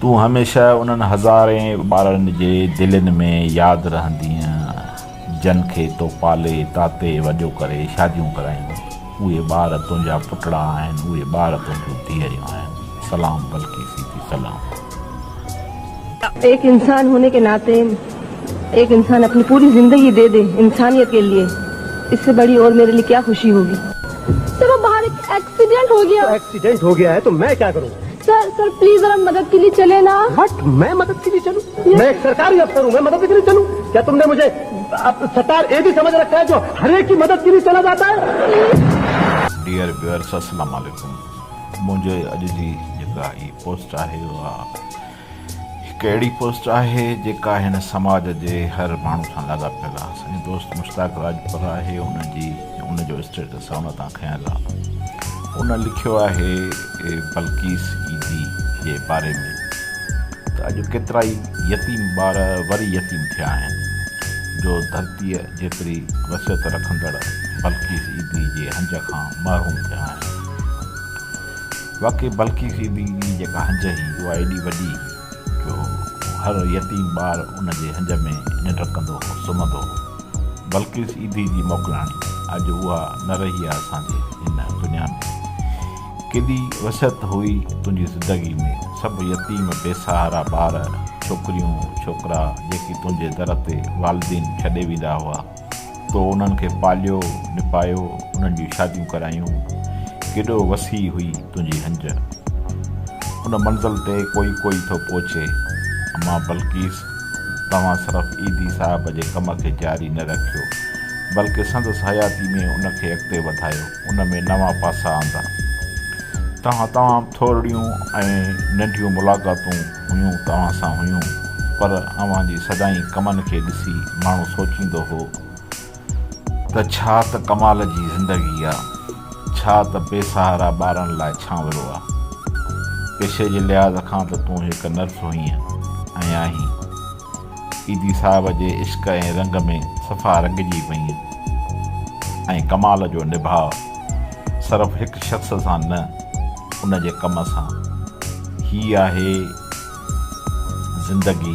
تون هميشه انهن هزارين ٻارن جي دلين ۾ ياد رهندينء، جن کي تو پالي تاتي وڏو ڪري شاديون ڪرايون. اهي ٻار تنهنجا پٽڙا آهن، اهي ٻار تنهنجون ڌيئريون آهن. سلام بلقيس ايڌي سلام. ايڪ انسان هوني ڪي ناتي ايڪ انسان اپني پوري زندگي the the انسانيت ڪي ليي اس سي بڙي اور ميري ليي ڪيا خوشي هوگي. سر وہ باهر ايڪ ايڪسيڊنٽ هو گيا. تو ايڪسيڊنٽ هو گيا هي تو مين ڪيا ڪرون. سر سر پليز ذرا مدد ڪي ليي چلي نا. وٽ مين مدد ڪي ليي چلون مين ايڪ سرڪاري افسر هون مين مدد ڪي ليي چلون ڪيا تم ني مجهي ستار ايڌي سمجهه رکا هي جو هر ايڪ ڪي مدد ڪي ليي چلا جاتا هي. ڊيئر ويورس السلام عليڪم منهنجي اڄ جي جيڪا هي پوسٽ آهي اها هڪ اهڙي پوسٽ آهي جيڪا هن سماج جي هر ماڻهو سان لاڳاپيل آهي. اسان جو دوست مشتاق راڄپر آهي ان جي ان جو اسٽيٽس آهي ان تان کنيل آهي. ان لکيو آهي بلقيس ايڌي جي باري ۾ ته اڄ ڪيترائي يتيم ٻار وري يتيم ٿيا آهن جو ڌرتيء جيتري وسعت رکندڙ بلقيس ايڌي جي هنج کان محروم ٿيا آهن. واقعي بلقيس ايڌي جي جيڪا هنج هئي اها ايڏي وڏي هئي جو هر يتيم ٻار ان جي هنج ۾ ننڊ ڪندو هو، سمهندو هو. بلقيس ايڌي جي موڪلاڻي اڄ اها نه رهي آهي اسان جي هن دنيا ۾. ڪيڏي وسعت هئي تنهنجي زندگي ۾، سڀ يتيم بي سهارا ٻار، ڇوڪريون، ڇوڪرا جيڪي تنهنجي در تي والدين ڇڏي ويندا هئا. تو انهن کي پاليو، نپايو، انهن جون شاديون ڪرايون. ڪيڏو وسيع هئي تنهنجي هنج. ان منزل تي ڪوئي ڪوئي ٿو پهچي. امان بلقيس، توهان صرف ايڌي صاحب جي ڪم کي جاري نه رکيو، بلڪه سندس حياتي ۾ ان کي اڳتي وڌايو، ان ۾ نوان پاسا آندا. توهان تمام ٿورڙيون ۽ ننڍيون ملاقاتون هيون توهان سان هيون پر اوهان جي سدائين ڪمن کي ڏسي ماڻهو سوچيندو هو ته ڇا ته ڪمال جي زندگي آ، ڇا ته بي سهارا ٻارن لاء ڇانورو آ. پيشي جي لحاظ کان ته تون هڪ نرس هئينء ۽ آهين. ايڌي صاحب جي عشق ۽ رنگ ۾ صفا رنگجي وئينء ۽ ڪمال جو نڀاء صرف هڪ شخص سان نه ان جي ڪم سان. هي آهي زندگي.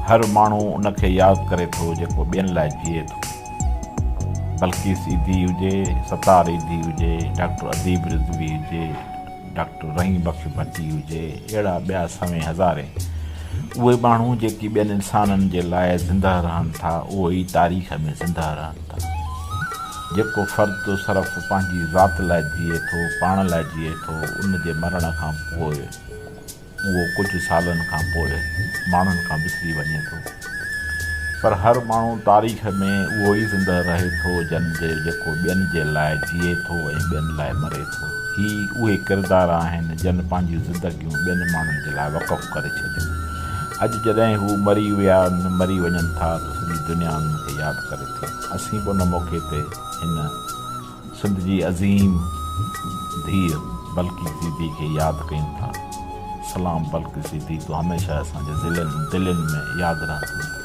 هر ماڻهو ان کي ياد ڪري ٿو جيڪو ٻين لاء جيئي ٿو. بلقيس ايڌي هجي، ستار ايڌي هجي، ڊاڪٽر اديب رضوي هجي، ڊاڪٽر رحيم بخش ڀٽي هجي، اهڙا ٻيا سوين هزارين اهي ماڻهو جيڪي ٻين انسانن جي لاء زندهه رهن ٿا، اهي ئي تاريخ ۾ زندهه رهن ٿا. جيڪو فرد صرف پنهنجي ذات لاء جيئي ٿو، پاڻ لاء جيئي ٿو، ان جي مرڻ کان پوء اهو ڪجهه سالن کان پوء ماڻهن کان وسري وڃي ٿو. پر هر ماڻهو تاريخ ۾ اهو ئي زندهه رهي ٿو جن جي جيڪو ٻين جي لاء جيئي ٿو ۽ ٻين لاء مري ٿو. هي اهي ڪردار آهن جن پنهنجيون زندگيون ٻين ماڻهن جي لاء وقف ڪري ڇڏيون. اڄ جڏهن هو مري ويا مري وڃن ٿا ته سڄي دنيا انهن کي ياد ڪري ٿي. اسين به ان موقعي تي هن سنڌ جي عظيم ڌيء بلقيس ايڌي کي ياد ڪيون ٿا. سلام بلقيس ايڌي تون هميشه اسان جي دلين ۾ ياد رهندين.